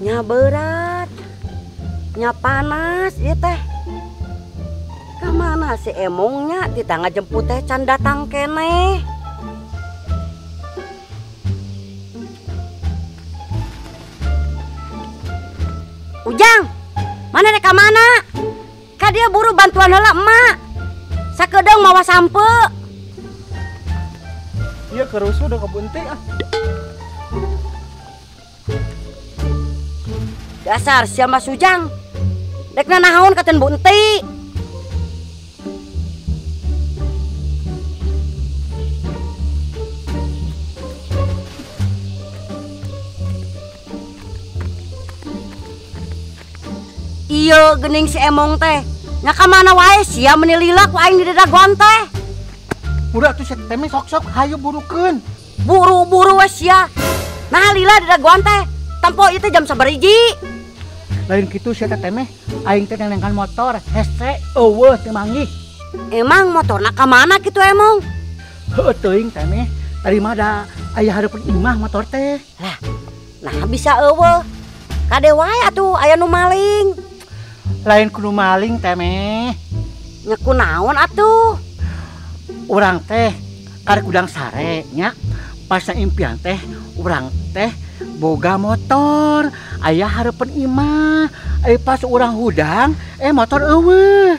Nya berat. Nya panas ieu teh. Ka mana si Emongnya tita ngajemput teh can datang keneh. Ujang, mana rek ka mana? Ka dia buru bantuan heula emak. Sakedeung mawa sampe. Iya kerusuh udah kebunti ah. Dasar sia Mas Ujang. Rek nanaon katen bunti. Iya gening si Emong teh. Nya ka mana wae sia meuni lila ku aing di dagoan teh. Udah tuh sia teh sok-sok hayu burukeun. Buru-buru we sia. Nah lila di dagoan teh. Tempo ieu teh jam sabariji. Lain kitu sia teh meh aing teh nengkan motor hese eueuh teu manggih. Emang motorna ka mana kitu Emong? Heueuh teuing teh meh. Tadi mah da aya hareupeun imah motor teh. Lah, nah bisa eueuh. Kade wae atuh aya nu maling. Lain kudu maling teh meh. Nya kunaon atuh? Urang teh karek udang sare nya. Pas impian teh urang teh boga motor aya hareupeun imah. Pas urang hudang motor eueuh.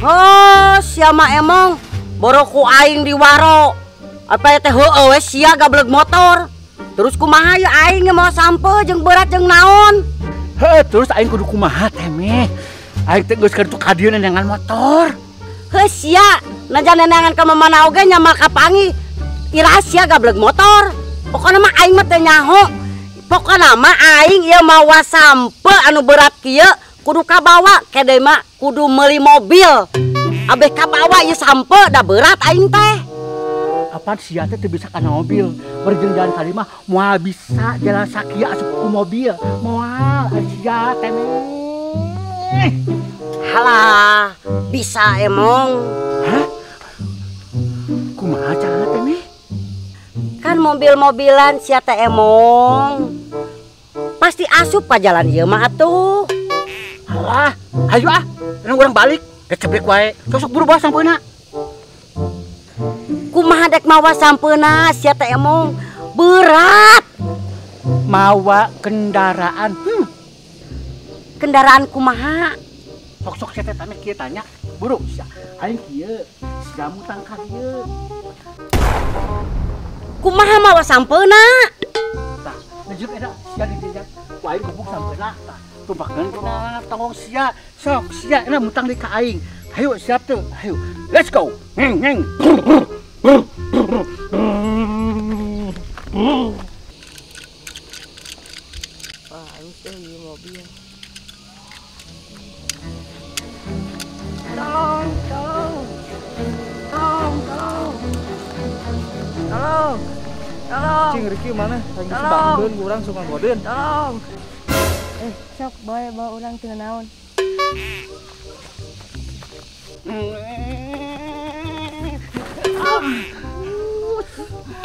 Oh, sia mah Emong boro ku aing diwaro. Apa teh heueuh we sia gableg motor. Terus kumaha ye aing mawa sampe jeung berat jeung naon? Heuh, terus aing kudu kumaha teh meh. Aing teh geus keur ka dieu nenengan motor. Heuh sia, najan nenengan ka mamana oge nya mal kapangi. Iraha sia gableg motor. Pokona mah aing mah teu nyaho. Pokona mah aing ieu mawa sampe anu berat kieu kudu kabawa kede mah kudu meuli mobil. Abeh kabawa ieu sampe da berat aing teh. Apaan sia teh teu bisa kana mobil. Berjeng jalan kali mah moal bisa jalan sakieu asup ku mobil. Moal sia teh meh. Halah, bisa Emong. Hah? Kumaha carana teh meh? Kan mobil-mobilan sia teh Emong. Pasti asup ka jalan ieu mah atuh. Halah, hayu ah. Urang urang balik, gecebrek wae. Sok buru bawa sampeuna. Kumaha dek mawa sampeuna sia teh Emong? Berat. Mawa kendaraan. Kendaraan kumaha? Sok-sok sia teh tame kieu tanya. Buru sia. Aing kieu, sia mutang ka dieu. Kumaha mawa sampeuna? Tah, lanjut eta sia di dieu. Ku aing gubuk sampeuna. Tah, tumpakeun kana tongong sia. Sok sia eta mutang di ka aing. Hayu siap tuh. Hayu. Let's go. Ngeng ngeng. Wah, itu mobil. Tolong, tolong. Tolong, tolong. Tolong. Tolong. Cing Riki mana? Lagi sebangkeun ku urang suka godeun. Tolong. Sok bae bawa urang teu naon.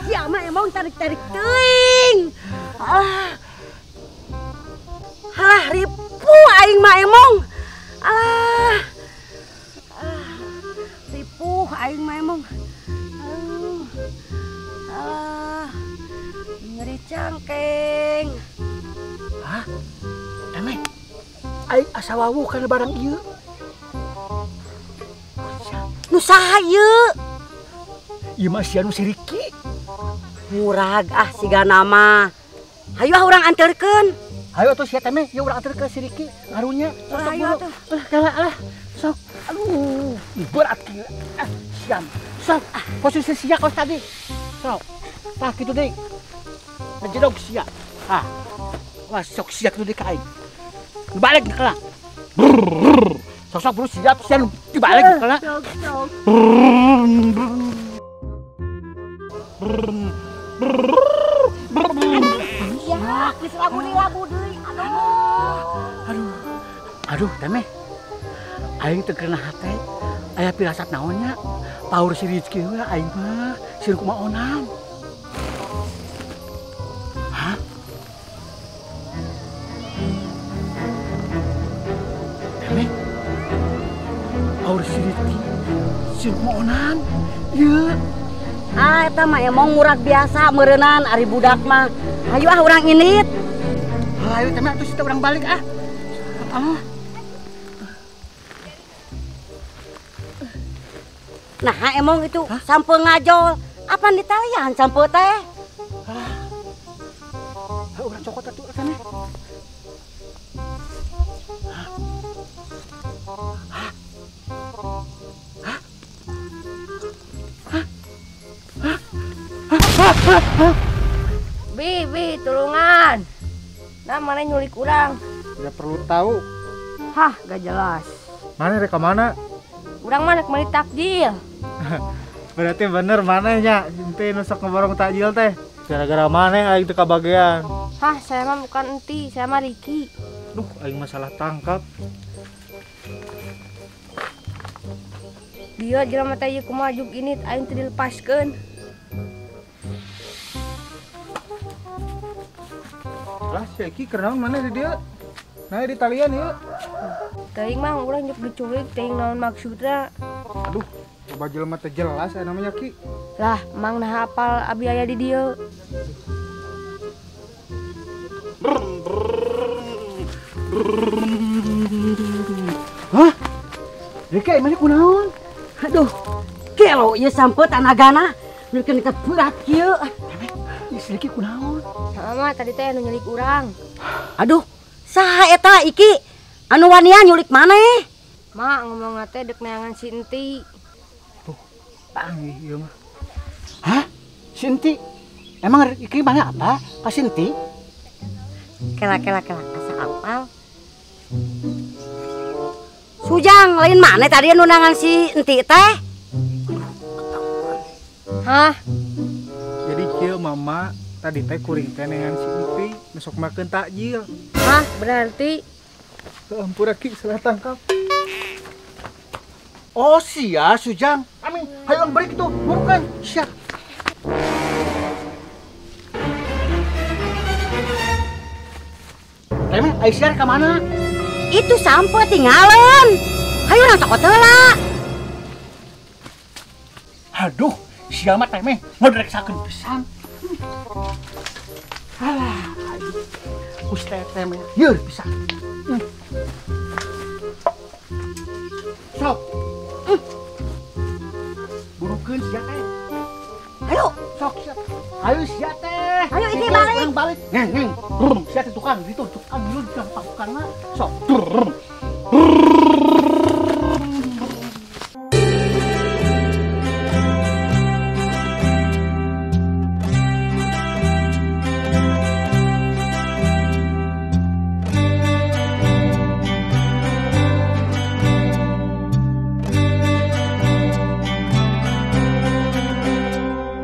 Sia mah Emong tarik-tarik teuing. Alah. Halah ripuh aing mah Emong. Alah. Ripuh aing mah Emong. Aduh. Alah. Nyeri cangkeng. Hah? Teh aing asa wawuh kana barang ieu. Nu saha ieu? Ieu mah sia nu si Riki. Murag ah sigana mah. Hayu ah urang anterkeun. Hayu atuh sia teh meh, ieu urang anterkeun si Riki ngarunya. Sok hayu atuh. Alah kalah alah. Sok. Aduh, berat kieu. Ah, siam. Sok, posisi sia kos tadi. Sok. Tah kitu deui. Ngejedog sia. Ah. Wah, sok sia kitu deui ka aing. Balik kalah. Sok-sok buru siap sia dibalik kalah. Sok, sok. Ya, geus lagu deui lagu deui. Aduh. Aduh. Aduh, teh meh. Aing teu keuna hate. Aya pirasat naon nya? Paur si Rizky we aing mah, sieun kumaonan. Hah? Si moonan. Ieu. Ah, eta mah emang murag biasa meureunnan ari budak mah. Hayu ah urang indit. Hayu teh mah atuh kita urang balik ah. Ah. Nah, emang itu sampe ngajol. Apa ditalian sampe teh? Ah. Urang cokot atuh teh. Hah? Hah? Hah? Hah? Hah? Hah? Bi, bi, tulungan. Nah, mana nyulik urang? Tidak perlu tahu. Hah, gak jelas. Mana rek ka mana? Urang mana kemari takjil. Berarti bener mana nya ente nu sok ngeborong takjil teh. Gara-gara mana aing teu kabagean. Hah, saya mah bukan enti, saya mah Riki. Duh, aing masalah tangkap. Dia jelema teh ieu kumaha juk ini aing teu dilepaskeun. Lah si Eki keur naon mana di dieu? Nah di talian ieu. Teuing mah urang juk diculik teuing naon maksudna. Aduh, coba jelema teh jelas aya namanya Ki. Lah, mang nah apal abi aya di dieu. Hah? Riki mana kunaon? Aduh, gelo ieu sampe tanagana nu kita berat kieu. Ieu si Riki kunaon? Sama tadi teh anu nyulik urang. Aduh, saha eta Iki? Anu wanian nyulik maneh? Mak ngomong teh dek neangan si Enti. Tuh, panggih ieu mah. Hah? Si Enti? Emang Riki mana apa? Ka si Enti? Kela kela kela asa apal. Sujang, lain mana tadi anu nangan si Enti teh? Hah? Jadi kieu mama tadi teh kuring teh neangan si Enti besok makan takjil. Hah, berarti ampura Ki salah tangkap. Oh sia Sujang. Amin, hayu balik tuh, burukan. Sia. Teh Aisyah ka mana? Itu sampe tinggalan. Hayu urang cokot heula. Aduh, sia mah teh meh ngodreksakeun pisan. Alah, kus teh meh yeur pisan. Sok. Burukeun sia teh. Ayo, sok sia. Ayo sia teh. Ayo iki balik. Balik. Ngeng, ngeng. Sia teh tukang ditu, tukang ieu tukang mah. Sok.